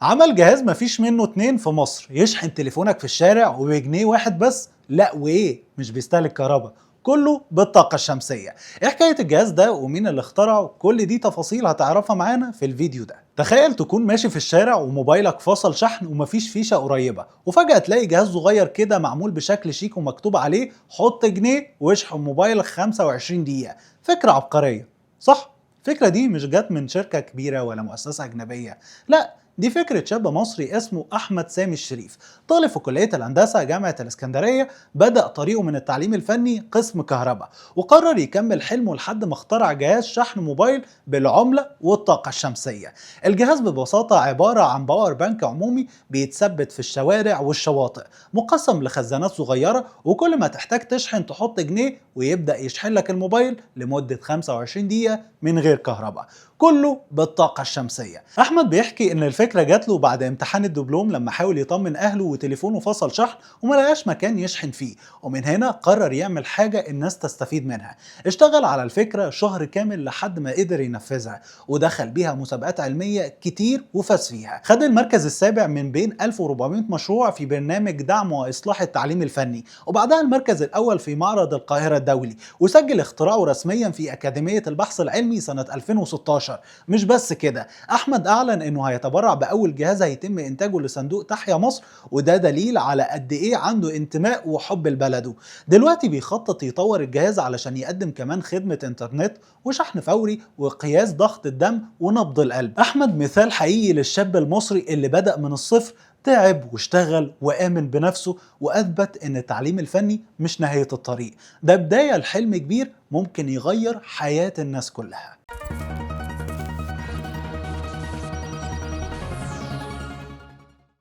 عمل جهاز مفيش منه اتنين في مصر، يشحن تليفونك في الشارع وبجنيه واحد بس. لا وايه، مش بيستهلك كهرباء، كله بالطاقة الشمسية. ايه حكاية الجهاز ده ومين اللي اخترعه؟ كل دي تفاصيل هتعرفها معانا في الفيديو ده. تخيل تكون ماشي في الشارع وموبايلك فصل شحن ومفيش فيشة قريبة، وفجأة تلاقي جهاز صغير كده معمول بشكل شيك ومكتوب عليه حط جنيه واشحن موبايلك 25 دقيقة. فكرة عبقرية، صح؟ الفكرة دي مش جت من شركة كبيرة ولا مؤسسة أجنبية، لا، دي فكرة شاب مصري اسمه أحمد سامي الشريف، طالب في كلية الهندسة جامعة الإسكندرية. بدأ طريقه من التعليم الفني قسم كهرباء، وقرر يكمل حلمه لحد ما اخترع جهاز شحن موبايل بالعملة والطاقة الشمسية. الجهاز ببساطة عبارة عن power bank عمومي بيتثبت في الشوارع والشواطئ، مقسم لخزانات صغيرة، وكل ما تحتاج تشحن تحط جنيه ويبدأ يشحن لك الموبايل لمدة 25 دقيقة من غير كهرباء، كله بالطاقة الشمسية. أحمد بيحكي إن الفكرة جات له بعد امتحان الدبلوم لما حاول يطمن أهله وتليفونه فصل شحن وما لقاش مكان يشحن فيه، ومن هنا قرر يعمل حاجة الناس تستفيد منها. اشتغل على الفكرة شهر كامل لحد ما قدر ينفذها، ودخل بيها مسابقات علمية كتير وفاز فيها. خد المركز السابع من بين 1400 مشروع في برنامج دعم وإصلاح التعليم الفني، وبعدها المركز الأول في معرض القاهرة الدولي، وسجل اختراعه رسميا في أكاديمية البحث العلمي سنة 2016. مش بس كده، احمد اعلن انه هيتبرع باول جهاز هيتم انتاجه لصندوق تحيا مصر، وده دليل على قد ايه عنده انتماء وحب لبلده. دلوقتي بيخطط يطور الجهاز علشان يقدم كمان خدمة انترنت وشحن فوري وقياس ضغط الدم ونبض القلب. احمد مثال حقيقي للشاب المصري اللي بدأ من الصفر، تعب واشتغل وآمن بنفسه، وأثبت إن التعليم الفني مش نهاية الطريق، ده بداية لحلم كبير ممكن يغير حياة الناس كلها.